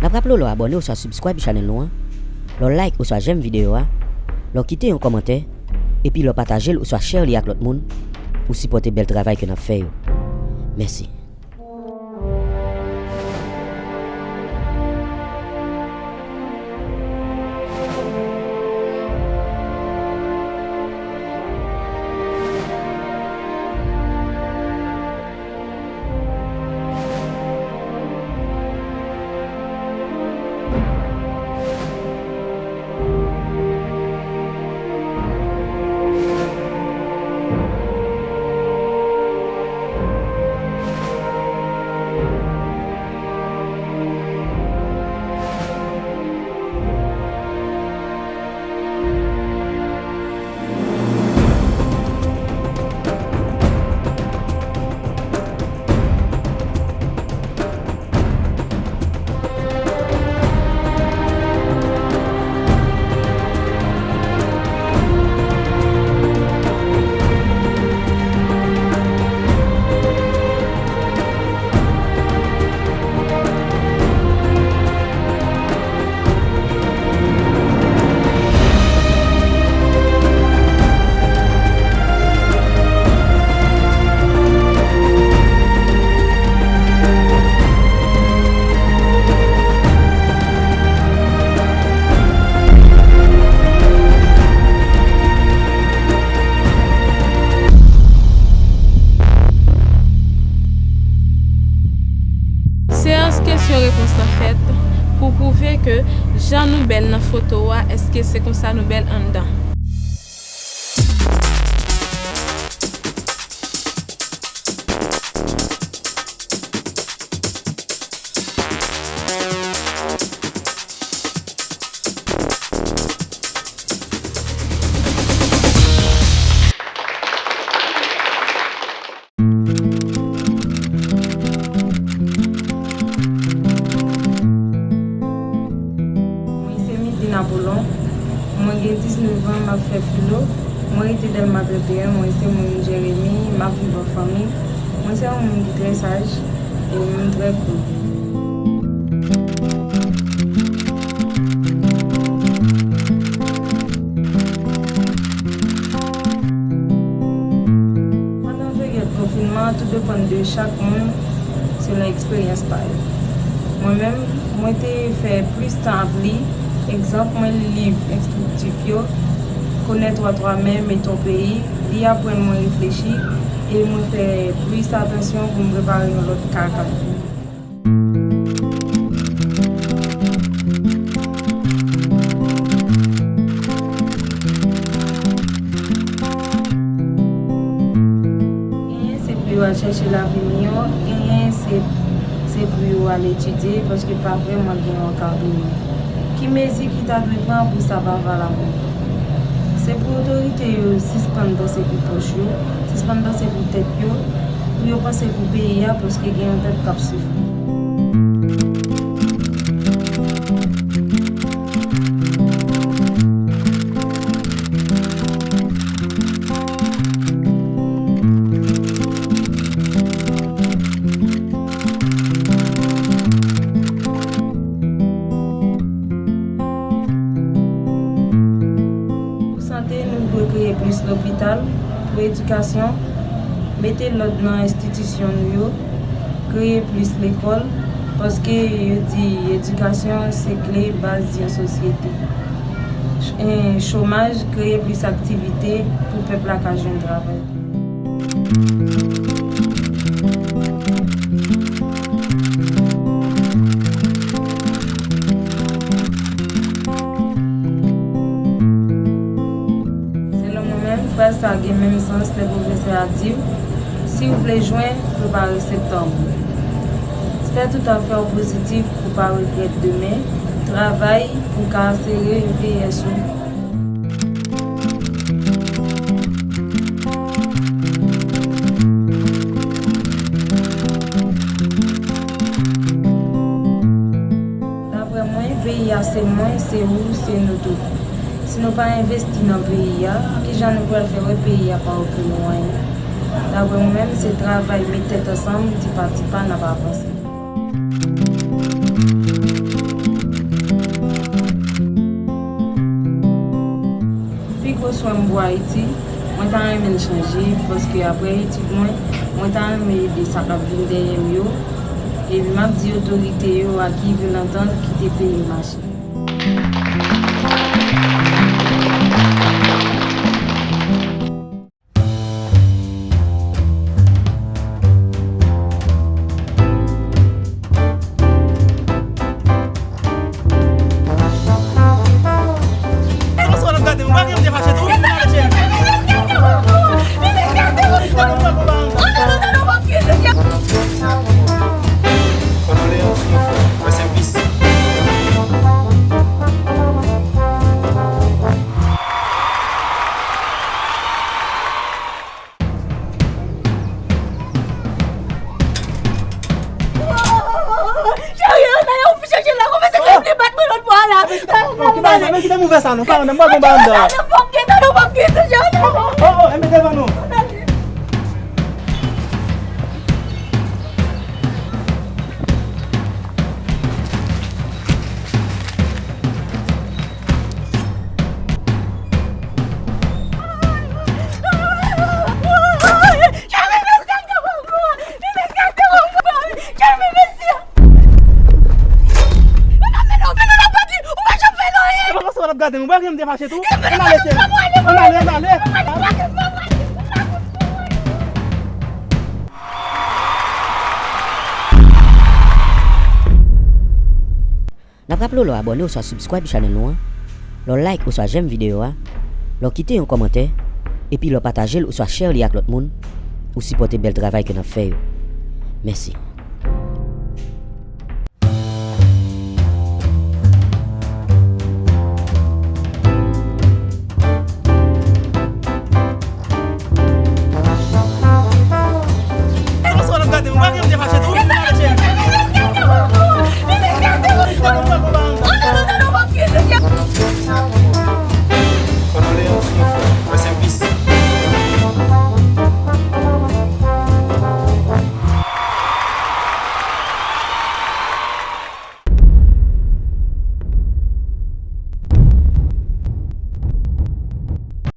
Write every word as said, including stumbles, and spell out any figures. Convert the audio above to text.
N ap raple w lè w abòne oswa subscribe channel nou an, lè w like oswa j'aime videyo a, lè w kite yon kòmantè, epi lè w pataje l oswa share li ak lòt moun pou sipòte bèl travay ke n ap fè yo. Mèsi. Seyans kesyon repons lan fèt pou pwouve ke jan nou bèl nan foto a, èske se konsa nou bèl anndan? Mwen se Midline Apollon. Mwen gen diznèf an, m ap fè filo. Mwen rete Dèlma trannteyen, mwen se moun Jeremi, m ap viv an fanmi. Mwen se yon moun ki trè saj e m trè cool. Pandan peryòd konfinman an, tou depann de chak moun selon eksperyans pa yo. Mwen menm, mwen te fè plis tan ap li, egzanp, mwen li liv enstriktif yo, Connaître à toi-même et ton pays, li aprann mwen reflechi e mwen fè plis atansyon pou m prepare yon lòt ka k ap vini. Genyen se pou yo al chèche lavi miyò, genyen se, se pou yo al etidye, paske pa vrèman gen yon ankadreman. Ki mezi ki ta dwe pran pou sa pa valab ankò? Se pou otorite yo sispann panse pou pòch yo, sispann panse pou tèt yo, pou yo panse pou peyi a, paske gen yon pèp k ap soufri. Pou sante, nou dwe kreye plis lopital. Pou edikasyon, mete lòd nan enstitisyon nou yo, kreye plis lekòl, paske yo di edikasyon se kle baz yon sosyete. Ch-, eh, chomaj, kreye plis aktivite pou pèp la ka jwenn travay. Selon mwen menm, fraz sa gen menm sans lè pwofesè a di w, si w vle jwen, prepare septanm ou. Fè tout afè w pozitif pou w pa regrèt demen, travay pou w ka asire V S ou. Daprè mwen, peyi a se mwen, se ou, se nou tout. Si nou pa envesti nan peyi a, kijan nou pral fè wè peyi a pa ofri nou anyen? Daprè mwen menm, se travay, met tèt ansanm, tipa tipa, n ap avanse. Mwen pou Ayiti, mwen ta renmen l chanje, paske apre etid mwen, mwen ta renmen ede sa k ap vin dèyè m yo, epi m ap di otorite yo a ki vle antann kite peyi m mache. Cheri, ann ale, ou chèche la, kòmanse kòm li bat mwen lòt bò a la. Ki bagay sa? Men kite m ouvè sa non, pa nan mwen gon bagay anndan. Nan pòk gen, nan pòk gen, cheri. Oh, oh, oh, enben devan nou. Epa konsa w ap gade m, ou pa gen m te fache tou? Ann ale, cheri. Ann ale, ann ale. N ap raple w lè w abòne oswa subscribe channel nou an, lè w like oswa j'aime videyo a, lè w kite yon kòmantè, epi lè w pataje l oswa share li ak lòt moun, ou sipòte bèl travay ke n ap fè yo. Mèsi.